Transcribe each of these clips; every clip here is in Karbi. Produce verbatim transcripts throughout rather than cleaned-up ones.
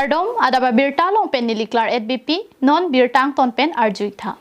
Kardom, adap abirta along pen neli Klar N B P, non birta angton pen arju-ik tha.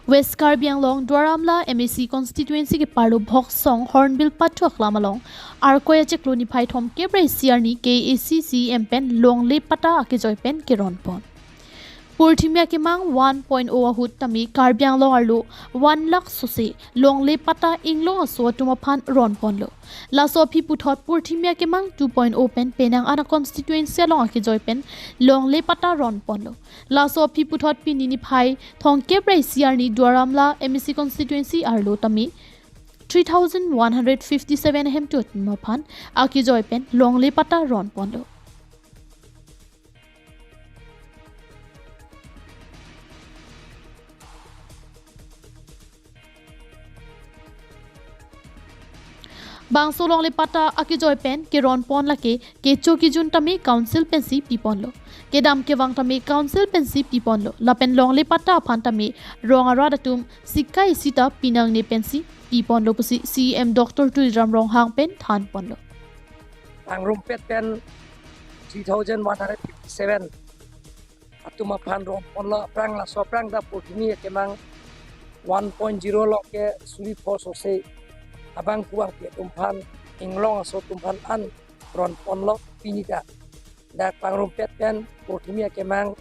West Karbi Anglong Duar Amla M A C constituency keparlo Bhoksong Hornbill Pathu aklam along Arkoi achiklo niphai thomkep ra isi arni K A A C C E M pen longle patta akejoi pen keron pon. Purthimi akemang one point o ahut tame Karbi Anglong arlo one lakh sose longle patta inglong aso atum aphan ron ponlo. Laso aphi puthot purthimi akemang two point o pen penang an a constituency along akejoi pen longle patta ron ponlo. Laso aphi puthot pini niphai thomkep ra isi arni Duar Amla M A C constituency arlo tame three thousand one hundred fifty-seven ahemtun aphan akejoi pen longle patta ron ponlo. Bangso longle patta akejoi pen keron pon lake kecho kejun tame council pensi pi ponlo. Kedam kevang tame council pensi pi ponlo. Lapen longle patta aphan tame rong arat atum sika isi ta pinangne pensi pi ponlo pusi C E M Doctor Tuliram Ronghang pen than ponlo. Pangrumpet pen three thousand one hundred fifty-seven atum aphan ron ponlo. Aphrang laso aphrang ta purthimi akemang one point zero along ke suri pho sose abangphu bangphi atum aphan inglong aso atum aphan an ron ponlo. Pini ta dak pangrumpet pen purthimi akemang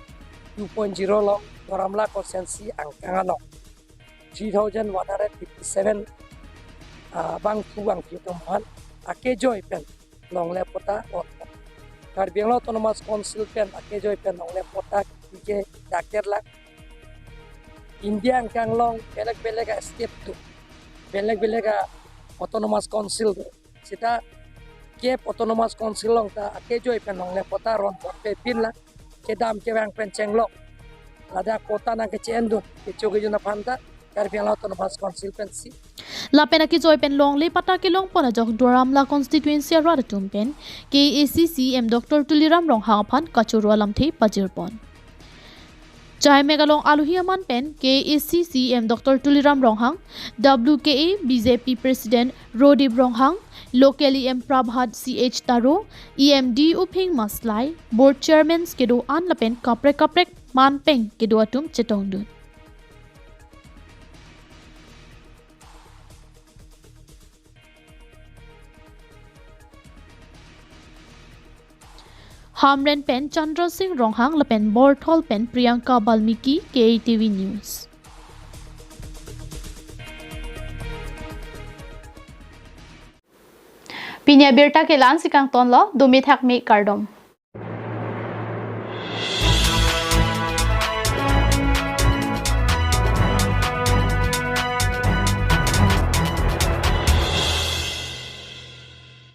two point zero along Duar Amla constituency angkang along three thousand one hundred fifty-seven, ah, bangphu bangphi atum aphan akejoi pen longle patta ron pon. Karbi Anglong Autonomous Council pen akejoi pen longle patta ke dak derlang. India angkang along belek belek a state do, belek belek a autonomous council do. Seta kep autonomous council along ta akejoi pen longle patta ron ponpe pinlang. Kedam kevang pen chenglok, ladak patta nangkeche-endun kecho kejun aphan ta Karbi Anglong Autonomous Council pensi. Lapen akejoi pen longle patta kelong pon ajok Duar Amla constituency arat atum pen K A A C C E M Doctor Tuliram Ronghang aphan kachoro alamthe pajir pon. Chai Megalong alohi aman pen K A A C C E M Doctor Tuliram Ronghang, W K A B J P President Rodip Ronghang, Local E M Prabhat C H Taro, E M D Uphing Maslai, Board Chairman kedo an lapen kaprek kaprek manpeng kedo atum chetongdun. Hamren pen Chandra Singh Ronghang lapen Borthol pen Priyanka Balmiki, K A T V News. Pini abirta ke la-ansi kangtonlo, dumi thakmi kardom.